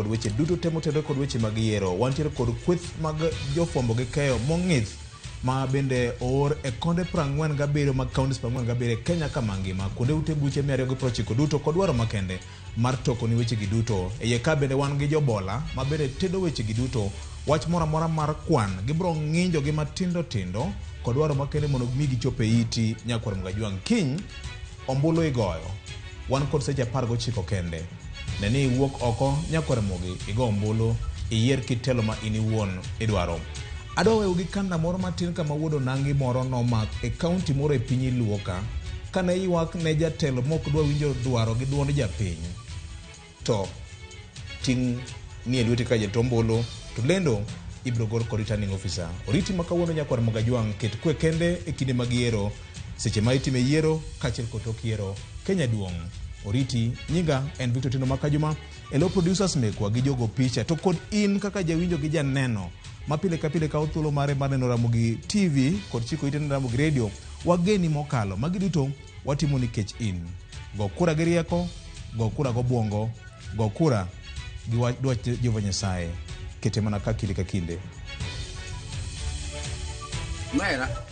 kod weche duto te motenore kod weche mag yiero. Wantiere kod kweth mag jofwambo gi keyo mong'ith ma bende oor e konde 47 mag counties 47 e Kenya ka mangima, kuonde ute buche 290 duto kod dwaro makende mar toko ni wechegi duto. E iye ka bende wan gi jobola ma bende tedo wechegi duto. Wach moro amora mar kwan gibiro ng'injogi matindo tindo kod dwaro makende mondo mi gichop e iti nyakwar Mgajwang'. Kiny ombulu igoyo. Wan kod seche 19 kende. Ne ni iwuok oko nyakwar Ramogi igo ombulu iyier kit telo ma in iwuon idwaro. Adwa weyo gi kanda moro matin kama wuod onangi moro nomak e kaunti moro e piny Luo ka kane ywak ne jatelo mok dwa winjo dwaro gi duond japiny to ting' nie lweti ka jarit ombulu to lendo ibiro gol kod returning officer. Oriti ma kawuono nyakwar Mogajwang' ket kwe kende e kinde mag yiero seche ma itime yiero kaachiel kod tok yiero. Kenya duong'. Oriti nyinga en Victor Otieno Makajuma e lo producers mekwa gi jogo picha to kod in kaka jawinjo gi janeno ma pile ka pile kawo thuolo mare mar neno Ramogi TV kod chiko ite ne Ramogi Radio wageni mokalo. Magi duto watimo nikech in. Go kura gi rieko, go kura gobwongo, go kura gi dwach Jehova Nyasaye. Kete mana ka kinde ka kinde. Mera.